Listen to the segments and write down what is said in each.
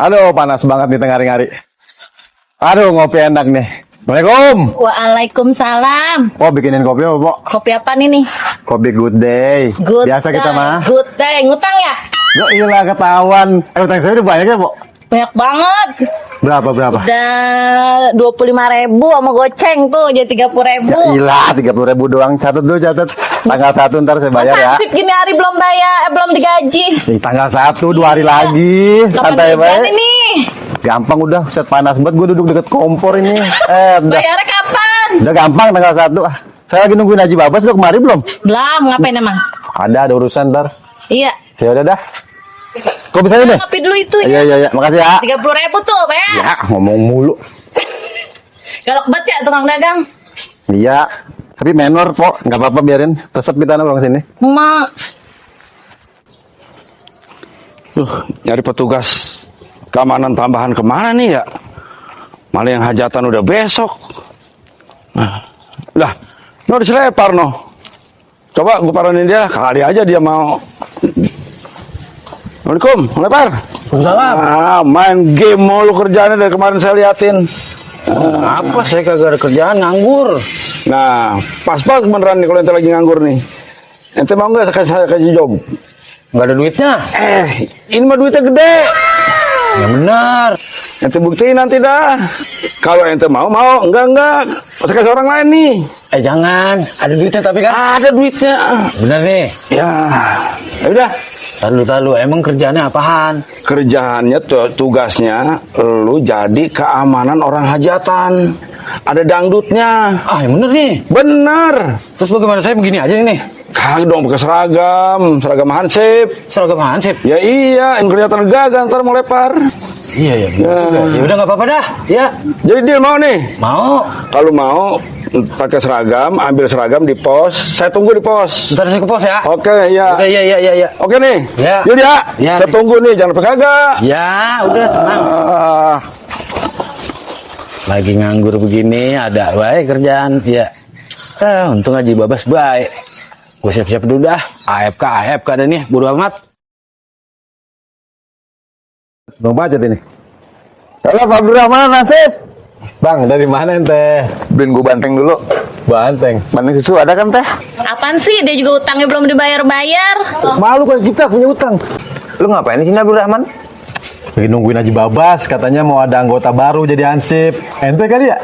Aduh, panas banget nih tengah hari. Aduh, ngopi enak nih. Assalamualaikum. Waalaikumsalam. Oh, bikinin kopi apa, Pok? Kopi apa nih? Kopi Good Day. Good Biasa kita day, mah. Good day. Ngutang ya? Yo, iyalah ketahuan. Utang saya udah banyak ya, Pok? Banyak banget. Berapa? Udah 25.000 sama goceng tuh jadi 30.000. Ya ilah, 30.000 doang. Catat dulu, catat. Tanggal 1 ntar saya bayar ya. Masa gini hari belum bayar, belum digaji. Nih, tanggal 1, 2 hari lagi. Kapan Santai gajian banget. ini? Gampang udah, set panas banget. Gue duduk deket kompor ini. Udah. Bayarnya kapan? Udah gampang tanggal 1. Saya lagi nungguin Haji Babas, udah kemari belum? Belum, ngapain emang? Ada urusan ntar. Iya. Ya udah dah. Kopi saya nih. Kopi dulu itu Iya, ya. iya, makasih ya. 30.000 tuh, bayar. Ya, ngomong mulu. Galak banget ya tukang dagang. Iya, tapi menor, Pok. Nggak apa-apa, biarin. Resep kita orang sini. Mak. Nyari petugas keamanan tambahan kemana nih ya? Malah yang hajatan udah besok. Nah, lah, no diselepar no. Coba gue paranin dia, kali aja dia mau. Assalamualaikum, lepar. Salam. Main game mulu kerjaannya dari kemarin saya liatin. Apa saya kagak ada kerjaan, nganggur. Nah, pas beneran nih kalau ente lagi nganggur nih. Ente mau nggak saya kasih job? Nggak ada duitnya. Ini mah duitnya gede. Ya benar. Ente buktiin nanti dah. Kalau ente mau, enggak. Saya kasih orang lain nih. Jangan, ada duitnya tapi kan. Ada duitnya. Bener nih. Ya udah. Tahu, emang kerjaannya apaan? Kerjaannya tugasnya lu jadi keamanan orang hajatan. Ada dangdutnya. Ah, yang bener nih. Bener. Terus bagaimana saya begini aja nih? Kagak dong pakai seragam hansip. Seragam hansip. Ya iya, yang kelihatan gagal ntar mau lepar. Iya, Ya. Ya udah nggak apa-apa dah. Ya, Jadi dia mau nih. mau. Kalau mau pakai seragam, ambil seragam di pos. Saya tunggu di pos. Ntar saya ke pos ya. Oke, ya. Udah, iya. Oke nih. Ya. Yuk ya. Ya. Saya tunggu nih, jangan lupa kagak. Ya, udah tenang. Lagi nganggur begini, ada baik kerjaan. Ya. Untung Haji Babas baik. Gue siap-siap dulu dah. AFK dah nih, bodo amat. Bang Bacet ini. Halo, Pak Abdurrahman, Nasib. Bang, dari mana ente? Beliin gue banteng dulu. Banteng. Banteng susu ada kan teh? Apaan sih? Dia juga utangnya belum dibayar-bayar. Malu kan kita punya utang. Lu ngapain di sini Abdurrahman? Lagi nungguin Haji Babas, katanya mau ada anggota baru jadi ansip. Ente kali ya?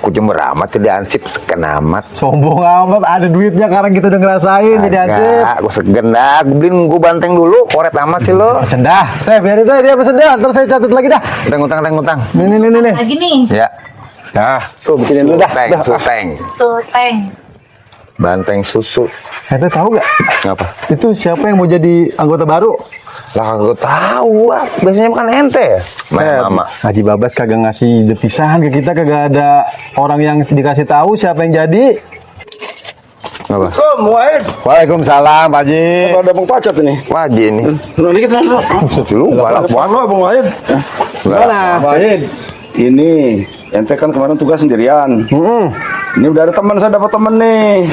Ku jemur amat jadi ansip seken amat. Sombong amat, ada duitnya sekarang kita udah ngerasain jadi ansip. Gue segen dah. Gue beliin gue banteng dulu. Koret amat sih lo. Pesen dah. Biarin saya dia pesen dah. Ntar saya catat lagi dah. Utang. Nih. Lagi nih. Ya. Nah, tuh bikinin dulu dah. Suteng. Tuteng. Banteng susu. Ente tahu gak? Ngapa? Itu siapa yang mau jadi anggota baru? Lah gue tahu ah. Biasanya makan ente ya. Mama. Haji Babas kagak ngasih depisan ke kita, kagak ada orang yang dikasih tahu siapa yang jadi. Ngapa? Wahid. Waalaikumsalam, Pak Haji. Ada Bang Pacat ini. Wajib nih. Turun dikit, Mas. Lu galak banget. Bang Wahid. Mana? Wahid. Ini, ente kan kemarin tugas sendirian. Ini udah ada teman, saya dapat temen nih.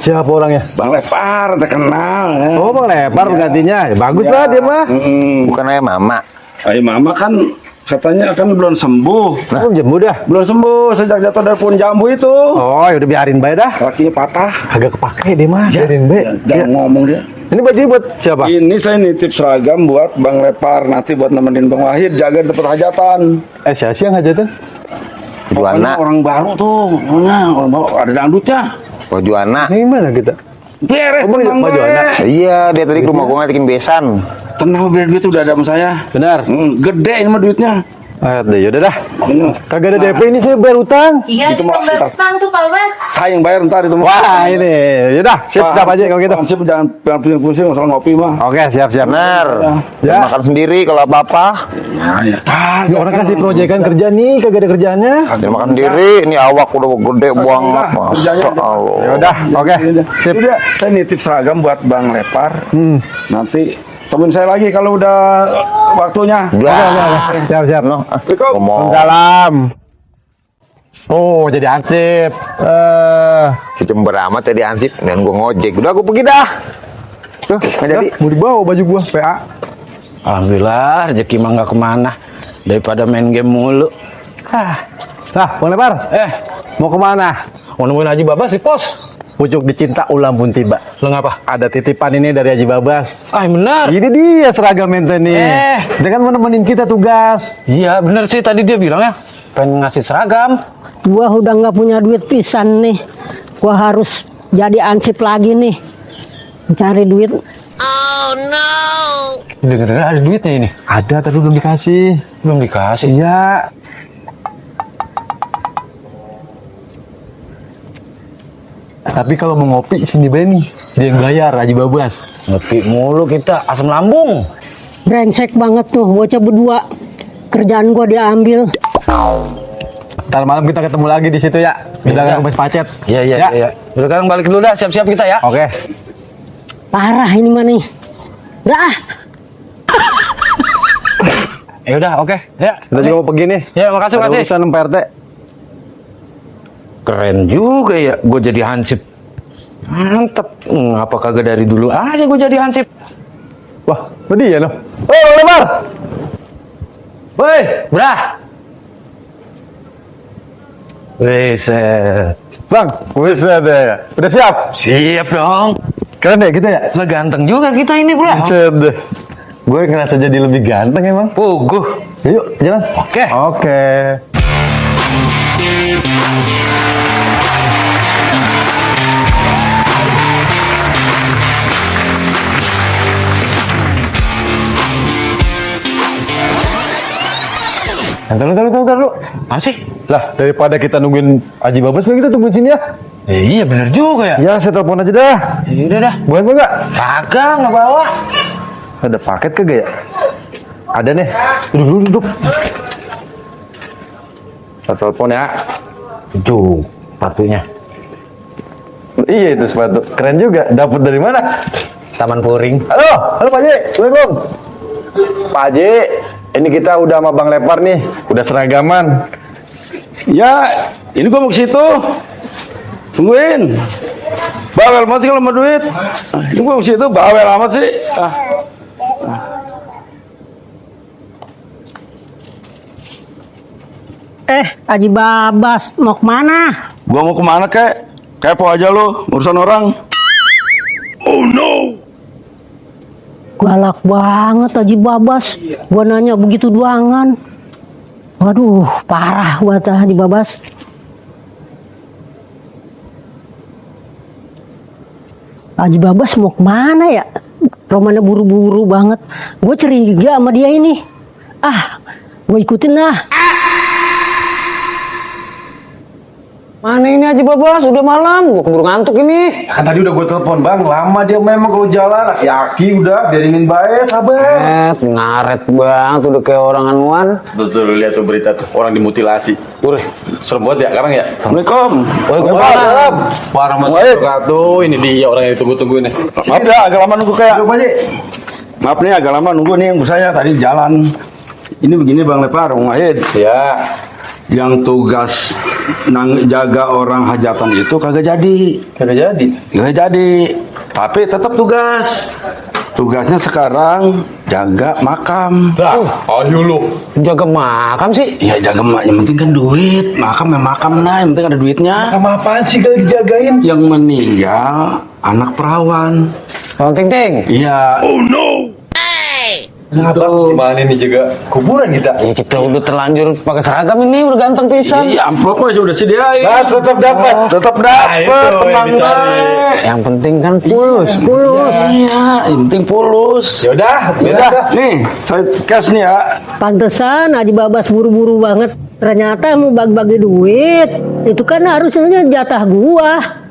Siapa orangnya? Bang Lepar, ente kenal. Ya. Oh, Bang Lepar penggantinya. Ya, bagus lah dia mah. Bukan ayah mama. Ayo mama kan katanya kan belum sembuh. Belum jemur dah. Belum sembuh sejak jatuh dari pohon jambu itu. Oh, ya udah biarin bae dah. Kakinya patah. Kagak kepake deh mah. Biarin bae. Jangan ngomong dia. Ini baju buat siapa? Ini saya nitip seragam buat Bang Lepar nanti buat nemenin Bang Wahid jaga dapat hajatan. Siapa yang hajatan? Juana. Orang baru tuh, orang baru ada dangdutnya. Oh Juana. Ini mana kita? Beres, Oh, tenang Bang Juana. Iya, dia tadi ke rumah gue ngeliatin besan. Tenang, biar duit udah ada sama saya. Benar. Gede ini mah duitnya. Deh, yaudah dah. Ini. Kagak ada DP ini saya bayar utang. Iya, Itu itu mah, ntar. utang tuh Pak Babas. Saya yang bayar ntar itu mah. Wah, ini. Yaudah, sip dah Pak Haji kalau gitu. Sip, jangan pusing-pusing masalah ngopi mah. Oke, siap. Bener. Ya. Makan sendiri kalau apa-apa. Ya. Ini orang kasih proyekan kerja nih, kagak ada kerjaannya. Dia makan sendiri. Ini awak udah gede banget. Masya Kerjanya. Allah. Yaudah, oke. Sip. Udah, saya nitip seragam buat Bang Lepar. Nanti temuin saya lagi kalau udah waktunya. Udah. Siap. Noh, Assalamualaikum. ngomong. Salam. Oh, jadi ansip. Jember amat tadi ansip. Dan gue ngojek. Udah aku pergi dah. Tuh, nggak jadi. Mau dibawa baju gua PA. Alhamdulillah, rezeki mah nggak kemana. daripada main game mulu. Nah, Bang Lepar, mau kemana? Mau nemuin Haji Babas di pos. Pucuk dicinta ulang pun tiba. Lo ngapa? Ada titipan ini dari Haji Babas. Bener. Ini dia seragam ente nih. Dia kan mau nemenin kita tugas. Iya bener sih, tadi dia bilang ya pengen ngasih seragam. Gua udah nggak punya duit pisan nih. Gua harus jadi ansip lagi nih. Cari duit. Dengar ada duitnya ini. Ada, tapi belum dikasih. Belum dikasih. Iya. Tapi kalau mau ngopi sini Benny, dia yang bayar Haji Babas. Ngopi mulu kita, asam lambung. Brengsek banget tuh bocah berdua. Kerjaan gua diambil. Ntar malam kita ketemu lagi di situ ya. Kita Iya. akan kempes pacet. Iya. Sekarang balik dulu dah, siap-siap kita ya. Oke. Parah ini mah nih. Dah. Ya udah, oke. Ya. Kita juga mau pergi nih. Ya, makasih, Ada makasih. urusan Pak RT. Keren juga ya, gue jadi hansip. Mantep. Apa kagak dari dulu aja gue jadi hansip. Wah, itu dia loh. Oh, Bang Lepar. Woi, brah. Set. Bang, bisa deh. Udah siap? Siap dong. Keren ya kita ya? Lah ganteng juga kita ini, bro. Set deh. Gue ngerasa jadi lebih ganteng emang. Puguh. Yuk, jalan. Oke. Oke. Ntar lu. Apa sih? Lah, daripada kita nungguin Haji Babas, mending kita tungguin sini ya. Iya bener juga ya. Ya, saya telepon aja dah. Ya udah dah. Boleh nggak? Kagak, nggak bawa. Ada paket kagak ya? Ada nih. Duduk. Saya telepon ya. Itu sepatunya. Iya itu sepatu. Keren juga. Dapat dari mana? Taman Puring. Halo Pak Haji. Assalamualaikum. Pak Haji, ini kita udah sama Bang Lepar nih. Udah seragaman. Ya, ini gua mau ke situ. Tungguin. Bawel banget sih kalau mau duit. Ini gua mau ke situ, bawel amat sih. Haji Babas mau kemana? Gua mau kemana kek? Kepo aja lo, urusan orang. Galak banget Haji Babas. Gua nanya begitu doangan. Waduh, parah buat Haji Babas. Haji Babas mau kemana ya? Romannya buru-buru banget. Gue curiga sama dia ini. Gue ikutin lah. Mana ini Haji Babas? Udah malam, gue keburu ngantuk ini. Kan tadi udah gue telepon Bang. Lama dia memang kalau jalan. Yaki udah biarinin baik, sabar. Ngaret banget, udah kayak orang anuan. Betul, lihat tuh berita tuh orang dimutilasi. Udah. Serem banget ya sekarang ya. Assalamualaikum. Waalaikumsalam. Warahmatullahi wabarakatuh. Ini dia orang yang ditunggu-tunggu nih. Maaf ya, agak lama nunggu kayak. Pak Haji. Maaf nih, agak lama nunggu nih. Saya tadi jalan. Ini begini Bang Lepar, Bang Wahid. Ya. Yang tugas jaga orang hajatan itu kagak jadi. Kagak jadi. Tapi tetap tugas. Tugasnya sekarang jaga makam. Ayo lu. Jaga makam sih. Iya jaga mak. Yang penting kan duit. Makam ya makam nah. Yang penting ada duitnya. Makam apaan sih kalau dijagain? Yang meninggal anak perawan. Bang Ting Ting. Iya. Kenapa? Gimana nih jaga kuburan kita? Ya kita udah terlanjur pakai seragam ini, udah ganteng pisan. Iya amplop aja udah sediain. Nah, tetap dapat. Tetap dapat. itu yang Tenang dicari. baik. Yang penting kan pulus. Iya, yang penting pulus. Yaudah, Nih, saya cash nih ya. Pantesan Haji Babas buru-buru banget. Ternyata mau bagi-bagi duit. Itu kan harusnya jatah gua.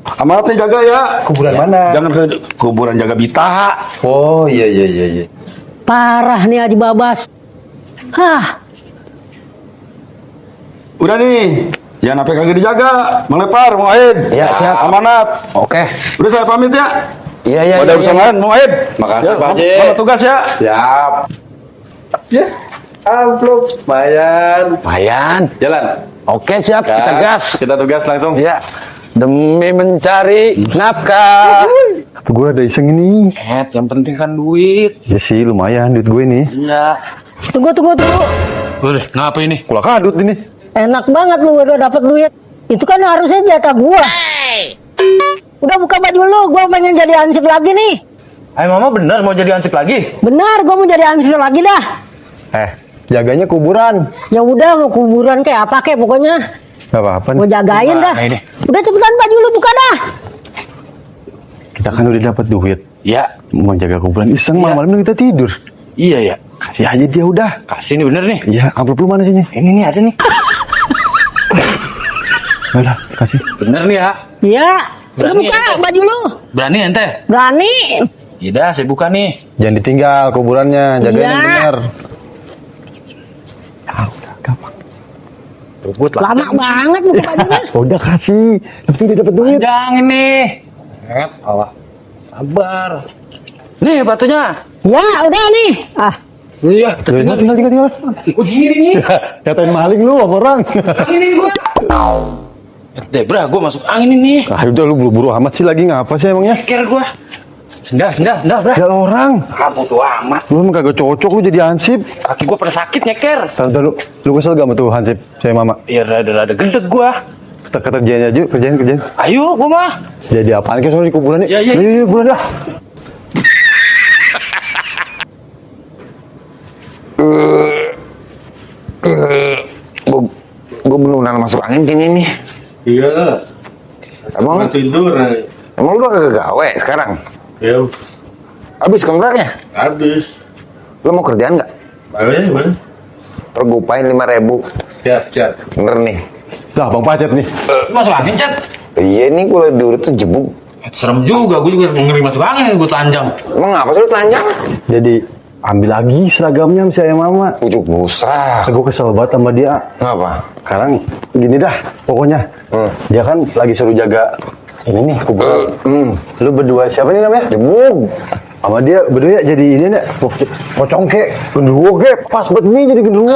Amanatnya jaga ya. Kuburan mana? Jangan ke kuburan jaga bita. Oh iya. Parah nih Haji Babas. Udah nih. Jangan sampai kagak dijaga. Melepar, Bang Wahid. Ya, siap. Amanat. Oke. Udah saya pamit ya. Iya. Ada urusan lain, Bang Wahid. Makasih, Pak Haji. Selamat tugas ya. Siap. Ya. Amplop. Lumayan. Lumayan. Jalan. Oke, siap. Kita gas. Kita tugas langsung. Ya. Demi mencari nafkah. Gue ada iseng ini. Yang penting kan duit. Ya sih lumayan duit gue nih. Iya. Tunggu. Udah, ngapa ini? Kulah kadut ini. Enak banget lu udah dapat duit. Itu kan harusnya jatah gua. Udah buka baju lu, gua pengen jadi ansip lagi nih. Mama bener mau jadi ansip lagi? Benar, gua mau jadi ansip lagi dah. Jaganya kuburan. Ya udah mau kuburan kayak apa kayak pokoknya. Gak apa-apa Gua nih. jagain dah. Gimana ini? Udah cepetan baju lu buka dah. Kita kan udah dapat duit. Ya, Mau jaga kuburan iseng malam-malam kita tidur. iya ya. Kasih aja dia udah. Kasih ini bener nih. Iya, amplop lu mana sini? Ini nih ada nih. Udah, kasih. Bener nih ya. Ya, udah Berani buka ya, Teh? baju lu. Berani ente? Berani. Ya dah, saya buka nih. Jangan ditinggal kuburannya, jagain Iya. yang bener. Udah gampang. Rebut lah. Lama banget buka bajunya. Udah kasih. Tapi udah dapat duit. Panjang ini. Allah. Sabar. Nih batunya. Ya, udah nih. Iya, Tinggal. Oh gini nih. Katain maling lu sama orang. Anginin gua. Debra, gua masuk angin ini. Udah lu buru-buru amat sih lagi ngapa sih emangnya? Ker gua. Sendal, bra. Ya orang. Butuh amat. Lu emang kagak cocok lu jadi hansip. Kaki gua pada sakit nyeker. Tante lu kesel gak sama tuh hansip saya mama? Iya, rada gendeg gua. Kita kerjain aja, kerjain. Ayo, gua mah. Jadi apaan ke soal di kuburan nih? Ya, ya. Yuk, buruan dah. Gue benar masuk angin kayaknya nih. Iya, Emang tidur. emang lu kagak gawe sekarang? Ya, Habis kontraknya? habis. Lu mau kerjaan nggak? Balik mana? Pergupain 5.000. Siap. Bener nih. Dah, Bang Pacet nih. Masuk angin, Cat. Iya nih gue diurut tuh jebuk. Serem juga, gua juga ngeri masuk angin, gua telanjang. Emang apa sih lu telanjang? Jadi ambil lagi seragamnya sama saya mama. Ujuk busra. Gue kesel banget sama dia. Ngapa? Sekarang gini dah, pokoknya. Dia kan lagi suruh jaga ini nih kuburan. Lu berdua siapa nih namanya? Jebuk. Sama dia berdua jadi ini nih, pocong ke, genderuwo ke, pas buat nih jadi genderuwo.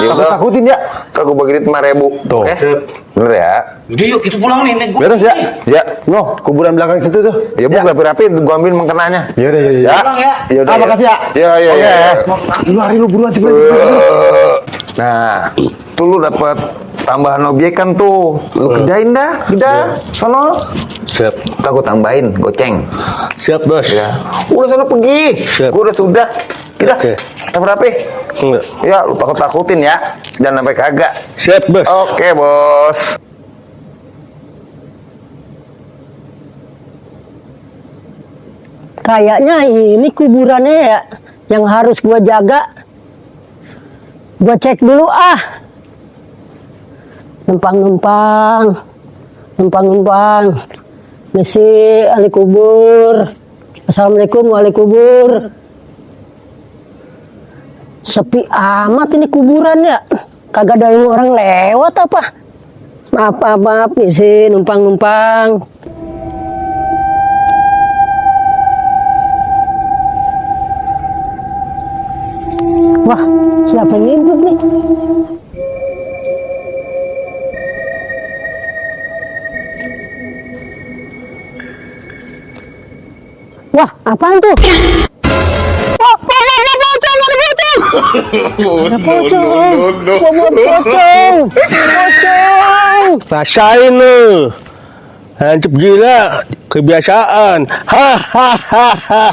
Ya udah. Takutin ya. Kak gue bagi duit 5.000. Tuh. Oke? Bener ya? Udah yuk, kita pulang nih, naik gua. Beres ya? Ya. No, kuburan belakang situ tuh. Ya bu, rapi-rapi gue ambil mengkenanya. Yaudah. Ya. Pulang ya. Yaudah, Ah, makasih ya. Ya. Lu lari lu buruan juga. Nah, tuh lu dapat tambahan objek kan tuh. Lu kerjain dah, sono. Siap. Ntar gue tambahin, goceng. Siap, Bos. Ya. Udah sono pergi. Siap. Gue udah sudah. Kita Oke. rapi. Enggak. Ya, lu takutin ya. Jangan sampai kagak. Siap, Bos. Oke, bos. Kayaknya ini kuburannya ya yang harus gua jaga. Gua cek dulu Numpang. Misi ahli kubur. Assalamualaikum wali kubur. Sepi amat ini kuburan ya. Kagak ada orang lewat apa? Maaf, misi numpang. Wah, siapa yang ngintip nih? Wah, apaan tuh? Oh, ada pocong! Rasain lu. Hancur gila. Kebiasaan. Hahaha.